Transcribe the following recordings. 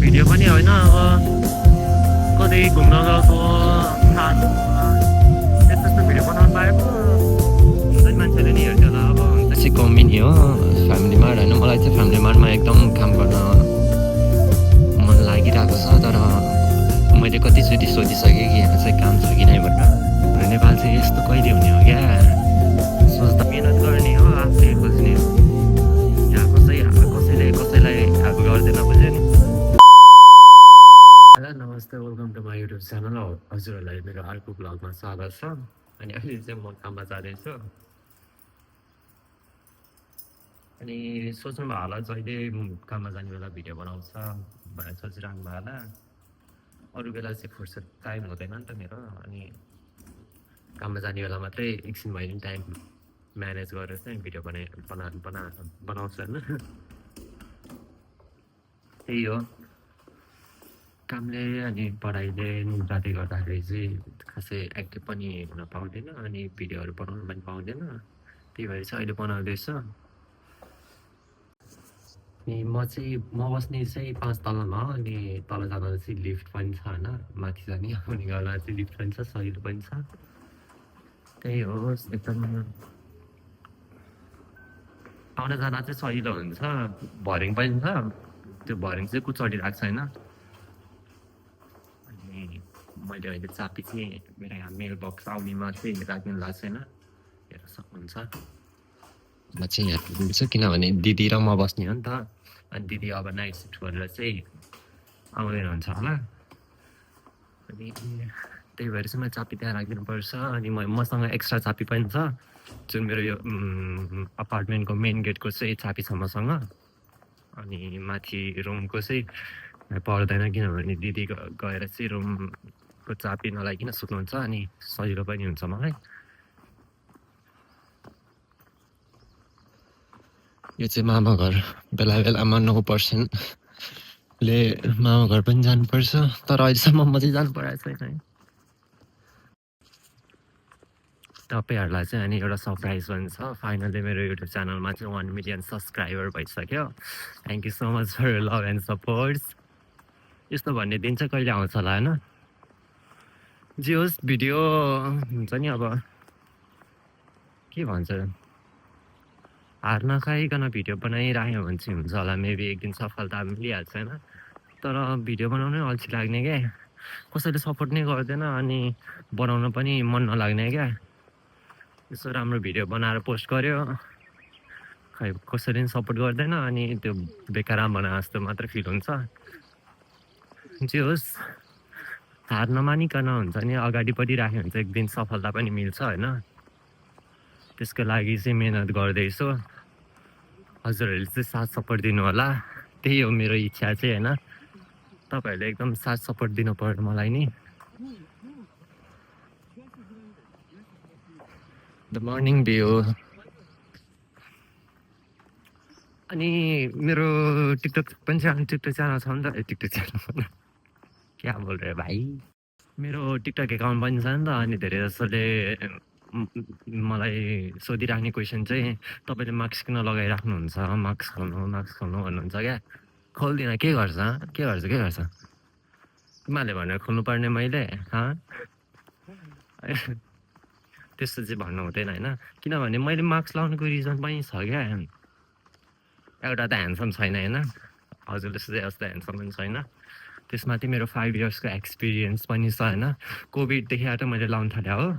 video पनि होइन अब कतै घुम्न गएको त्यस्तो भिडियो बनाउनु पाएको हुन्छ नि मान्छेले नि हेर्छ होला अब हुन्छ नि कम्बिनी हो फ्यामिली मार्ट होइन मलाई चाहिँ फ्यामिली मार्टमा एकदम काम गर्न मन लागिरहेको छ तर मैले कतिचोटि सोधिसकेँ कि यहाँ चाहिँ काम छ कि नै भनेर नेपाल चाहिँ यस्तो कहिले हुने हो क्या सोच्दा मिहिनेत गर्ने हो आफै खोज्ने हो यहाँ कसैले कसैलाई अब गर्दैन बुझ्यो नि हेलो नमस्ते welcome to my YouTube channel हजुरहरूलाई मेरो अर्को ब्लगमा स्वागत छ अनि अहिले चाहिँ म काममा जाँदैछु अनि सोच्नु भयो होला जहिले काममा जाने बेला भिडियो बनाउँछ भनेर सोचिरहनु भयो होला अरू बेला चाहिँ फुर्सद टाइम हुँदैन नि त मेरो अनि काममा जाने बेला मात्रै एकछिन भए पनि टाइम म्यानेज गरेर चाहिँ भिडियो बनाउँछु होइन त्यही हो कामले अनि पढाइले जाँदै गर्दाखेरि चाहिँ खासै एक्टिभ पनि हुन पाउँदैन अनि भिडियोहरू बनाउनु पनि पाउँदैन त्यही भएर चाहिँ अहिले बनाउँदैछु अनि म बस्ने चाहिँ 5 तलामा हो अनि तल जाँदा चाहिँ लिफ्ट पनि छ होइन माथि जाने आउने गर्दा चाहिँ लिफ्ट पनि छ सजिलो पनि छ त्यही हो एकदम आउन जाँदा चाहिँ सजिलो हुन्छ भरिङ पनि छ त्यो भरिङ चाहिँ चढिरहेको छैन अनि मैले अहिले चाबी चाहिँ मेरो यहाँ मेल बक्स आउनेमा चाहिँ राख्नु भएको छैन हेर्न सक्नुहुन्छ म चाहिँ यहाँ पुग्छु किनभने दिदी र म बस्ने हो नि त अनि दिदी अब नाइट सिफ्ट गरेर चाहिँ आउँदैन हुन्छ होला अनि त्यही भएर चाहिँ मैले चाबी त्यहाँ राखिदिनुपर्छ अनि मसँग एक्स्ट्रा चाबी पनि छ जुन मेरो यो अपार्टमेन्टको मेन गेटको चाहिँ चाबी छ मसँग अनि माथि रुमको चाहिँ पर्दैन किनभने दिदी गएर चाहिँ रुमको चाबी नलाइकन सुत्नुहुन्छ अनि सजिलो पनि हुन्छ मलाई यो चाहिँ मामा घर बेला बेलामा 9%ले मामा घर पनि जानुपर्छ तर अहिलेसम्म म चाहिँ जानु परेको छैन तपाईँहरूलाई चाहिँ अनि एउटा सरप्राइज पनि छ फाइनली मेरो युट्युब च्यानलमा चाहिँ 1 मिलियन सब्सक्राइबर भइसक्यो thank you so much for love and supports यस्तो भन्ने दिन चाहिँ कहिले आउँछ होला होइन जे होस् भिडियो हुन्छ नि अब के भन्छ हार नखाइकन भिडियो बनाइराख्यो भने चाहिँ हुन्छ होला मेबी एक दिन सफलता मिलिहाल्छ होइन तर भिडियो बनाउनै अल्छी लाग्ने क्या कसैले सपोर्ट नै गर्दैन अनि बनाउन पनि मन नलाग्ने क्या यसो राम्रो भिडियो बनाएर पोस्ट गर्यो खै कसैले पनि सपोर्ट गर्दैन अनि त्यो बेकार भने जस्तो मात्र फिल हुन्छ जे होस् हार नमानिकन हुन्छ नि अगाडि बढिराख्यो भने चाहिँ एक दिन सफलता पनि मिल्छ होइन त्यसको लागि चाहिँ मिहिनेत गर्दैछु हजुरहरूले चाहिँ साथ सपोर्ट दिनु होला त्यही हो मेरो इच्छा चाहिँ होइन तपाईँहरूले एकदम साथ सपोर्ट दिनु पर्यो मलाई नि द मर्निङ भ्यू अनि मेरो टिकटक पनि टिकटक च्यानल छ नि त टिकटक च्यानल क्या बोल रहे भाइ मेरो टिकटक एकाउन्ट पनि छ नि त अनि धेरै जसोले मलाई सोधिराख्ने क्वेसन चाहिँ तपाईँले मास्क किन लगाइराख्नुहुन्छ मास्क खोल्नु भन्नुहुन्छ क्या खोल्दिनँ के गर्छ तिमीहरूले भनेर खोल्नुपर्ने मैले त्यस्तो चाहिँ भन्नु हुँदैन होइन किनभने मैले मास्क लाउनुको रिजन पनि छ क्या एउटा त ह्यान्डसम छैन होइन हजुरले सोचे जस्तो ह्यान्डसम पनि छैन त्यसमाथि मेरो 5 इयर्सको एक्सपिरियन्स पनि छ होइन कोभिडदेखि मैले लाउनु थालेँ हो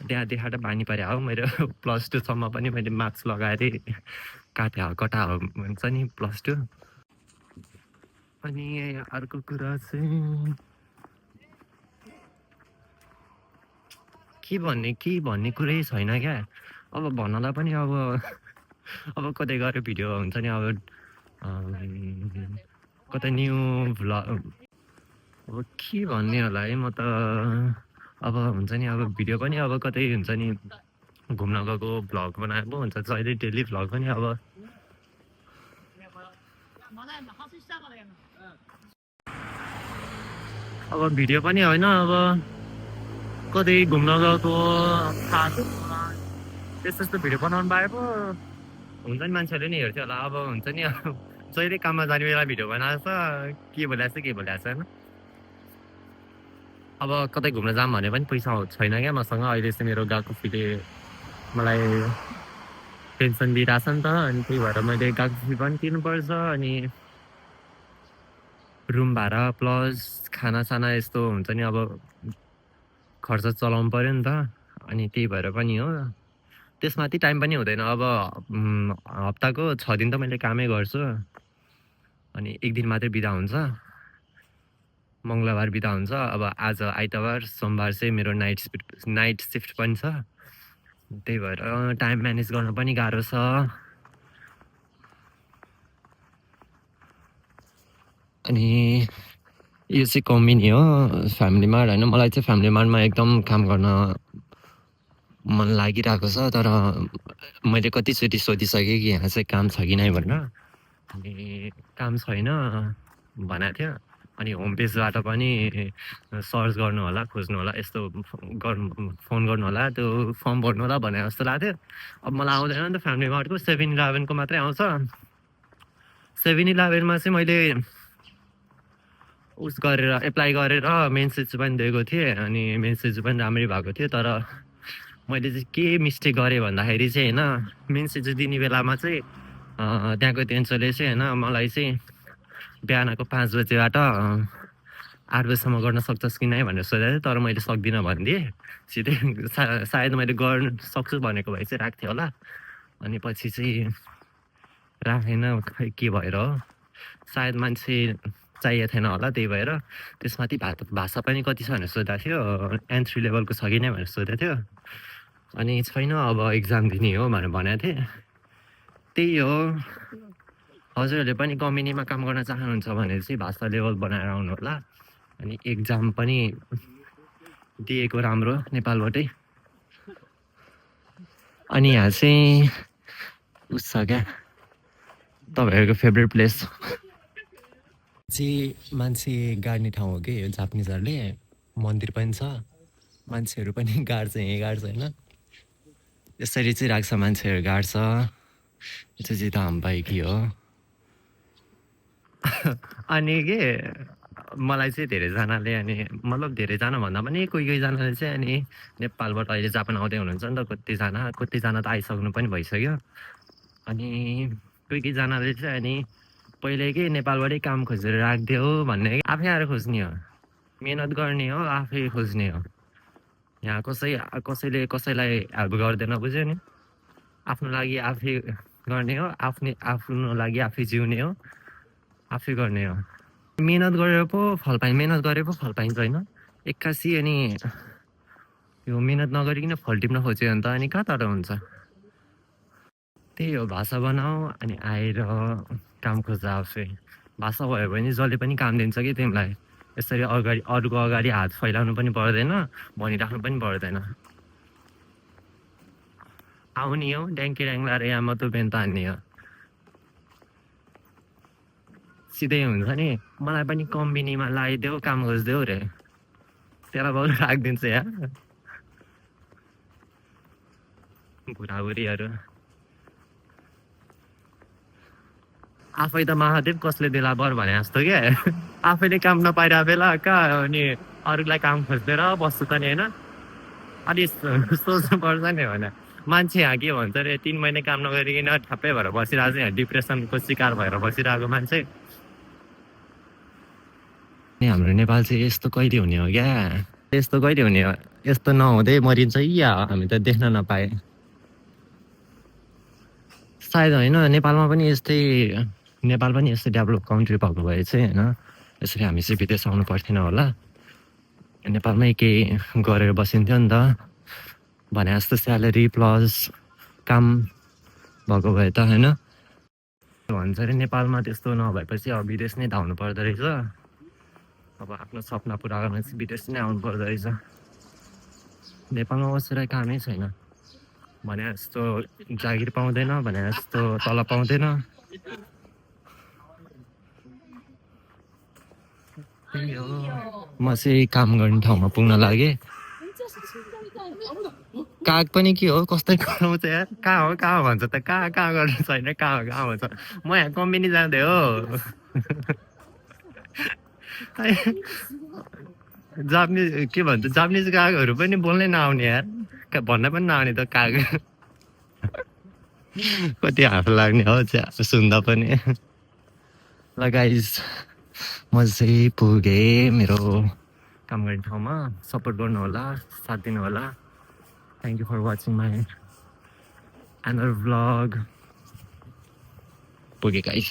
त्यहाँदेखि बानी परे हो मेरो +2 सम्म पनि मैले मास्क लगाएरै कटा हो भन्छ नि +2 अनि अर्को कुरा चाहिँ के भन्ने कुरै छैन क्या अब भन्नलाई पनि अब कतै गएर भिडियो हुन्छ नि अब कतै न्यू भ्लग अब के भन्ने होला है म त अब हुन्छ नि अब भिडियो पनि अब कतै हुन्छ नि घुम्न गएको भ्लग बनाएको हुन्छ जहिले डेली भ्लग पनि अब भिडियो पनि होइन अब कतै घुम्न गएको त्यस्तो भिडियो बनाउनु पाए पो हुन्छ नि मान्छेहरूले नि हेर्थ्यो होला अब हुन्छ नि जहिले काममा जाने बेला भिडियो बनाएको छ के बोलाएको छ के बोलाएको छ होइन अब कतै घुम्न जाऊँ भने पनि पैसा छैन क्या मसँग अहिले चाहिँ मेरो गएको फीले मलाई टेन्सन दिइरहेछ नि त अनि त्यही भएर मैले गएको फी पनि तिर्नुपर्छ अनि रुम भाडा प्लस खानासाना यस्तो हुन्छ नि अब खर्च चलाउनु पऱ्यो नि त अनि त्यही भएर पनि हो त्यसमाथि टाइम पनि हुँदैन अब हप्ताको 6 दिन त मैले कामै गर्छु अनि एक दिन मात्रै बिदा हुन्छ मङ्गलबार बिदा हुन्छ अब आज आइतबार सोमबार चाहिँ मेरो नाइट सिफ्ट पनि छ त्यही भएर टाइम म्यानेज गर्न पनि गाह्रो छ अनि यो चाहिँ कमी हो फ्यामिली मार्ट होइन मलाई चाहिँ फ्यामिली मार्टमा एकदम काम गर्न मन लागिरहेको छ तर मैले कतिचोटि सोधिसकेँ कि यहाँ चाहिँ काम छ कि नै भनेर अनि काम छैन भनेको थियो अनि होम पेजबाट पनि सर्च गर्नु होला खोज्नु होला यस्तो फोन गर्नु होला त्यो फर्म भर्नु होला भने जस्तो लाग्थ्यो अब मलाई आउँदैन नि त फ्यामिली मार्टको 7-11को मात्रै आउँछ 7-11मा चाहिँ मैले उस गरेर एप्लाई गरेर मेन्सेज पनि दिएको थिएँ अनि मेन्सेज पनि राम्रै भएको थियो तर मैले चाहिँ के मिस्टेक गरेँ भन्दाखेरि चाहिँ होइन मेन्सेज दिने बेलामा चाहिँ त्यहाँको एजेन्सीले चाहिँ होइन मलाई चाहिँ बिहानको 5 बजेबाट 8 बजीसम्म गर्न सक्छस् कि नै भनेर सोधेको थियो तर मैले सक्दिनँ भनिदिएँ सिधै सायद मैले गर्न सक्छु भनेको भए चाहिँ राख्थेँ होला अनि पछि चाहिँ राखेन खै के भएर हो सायद मान्छे चाहिएको थिएन होला त्यही भएर त्यसमाथि भाषा पनि कति छ भनेर सोधेको थियो N3 लेभलको छ कि नै भनेर सोधेको थियो अनि छैन अब एक्जाम दिने हो भनेर भनेको थिएँ त्यही हो हजुरहरूले पनि कम्पनीमा काम गर्न चाहनुहुन्छ भने चाहिँ भाषा लेभल बनाएर आउनु होला अनि एक्जाम पनि दिएको राम्रो नेपालबाटै अनि यहाँ चाहिँ उस छ क्या तपाईँहरूको फेभरेट प्लेस चाहिँ मान्छे गाड्ने ठाउँ हो कि यो जापानिजहरूले मन्दिर पनि छ मान्छेहरू पनि गाड्छ यहीँ गाड्छ होइन यसरी चाहिँ राख्छ मान्छेहरू गाड्छ यो चाहिँ धाम बाइकी हो अनि के मलाई चाहिँ धेरैजनाले अनि मतलब धेरैजना भन्दा पनि कोही कोहीजनाले चाहिँ अनि नेपालबाट अहिले जापान आउँदै हुनुहुन्छ नि त कतिजना त आइसक्नु पनि भइसक्यो अनि कोही कोहीजनाले चाहिँ अनि पहिले के नेपालबाटै काम खोजेर राखिदियो भन्ने आफै आएर खोज्ने हो मिहिनेत गर्ने हो आफै खोज्ने हो यहाँ कसैले कसैलाई हेल्प गर्दैन बुझ्यो नि आफ्नो लागि आफै गर्ने हो आफ्नो लागि आफै जिउने हो आफै गर्ने हो मिहिनेत गरेर पो फल पाइन्छ होइन एक्कासी अनि यो मिहिनेत नगरिकन फल टिप्न खोज्यो भने त अनि कहाँ तर हुन्छ त्यही हो भाषा बनाऊ अनि आएर काम खोज्छ आफै भाषा भयो भने जसले पनि काम दिन्छ कि तिमीलाई यसरी अरूको अगाडि हात फैलाउनु पनि पर्दैन भनिराख्नु पनि पर्दैन आउने हो ड्याङ्की ड्याङ्लाएर यहाँ मात्रै पेन्ट हान्ने हो सिधै हुन्छ नि मलाई पनि कम्पनीमा लगाइदेऊ काम खोजिदेऊ रे त्यसलाई बहुत राखिदिन्छ यहाँ बुढाबुढीहरू आफै त महादेव कसले देला बर भने जस्तो क्या आफैले काम नपाइरहेको बेला कहाँ अनि अरूलाई काम खोजिदिएर बस्छु त नि होइन अलिक सोच्नु पर्छ नि भने मान्छे यहाँ के भन्छ अरे 3 महिना काम नगरिकन ठ्याप्पै भएर बसिरहेको छ यहाँ डिप्रेसनको शिकार भएर बसिरहेको मान्छे हाम्रो नेपाल चाहिँ यस्तो कहिले हुने हो क्या यस्तो कहिले हुने हो यस्तो नहुँदै मरिन्छ या हामी त देख्न नपाए सायद होइन नेपाल पनि यस्तै डेभलप कन्ट्री भएको भए चाहिँ होइन यसरी हामी चाहिँ विदेश आउनु पर्थेन होला नेपालमै केही गरेर बसिन्थ्यो नि त भने जस्तो स्यालेरी प्लस काम भएको भए त होइन भन्छ अरे नेपालमा त्यस्तो नभएपछि अब विदेश नै धाउनु पर्दो रहेछ अब आफ्नो सपना पुरा गर्न चाहिँ विदेश नै आउनु पर्दो रहेछ नेपालमा बसेर कामै छैन भने जस्तो जागिर पाउँदैन भने जस्तो तलब पाउँदैन म चाहिँ काम गर्ने ठाउँमा पुग्न लागेँ काग पनि के हो कस्तै कराउँछ यार कहाँ हो भन्छ त कहाँ गर्नु छैन कहाँ भन्छ म यहाँ कम्पनी जाँदै हो जापानिज के भन्छ जापानिज कागहरू पनि बोल्नै नआउने यार भन्न पनि नआउने त काग कति हाफ लाग्ने हो सुन्दा पनि ल गाइज म चाहिँ पुगेँ मेरो काम गर्ने ठाउँमा सपोर्ट गर्नु होला साथ दिनु होला thank you for watching my another vlog पुगेँ गाइज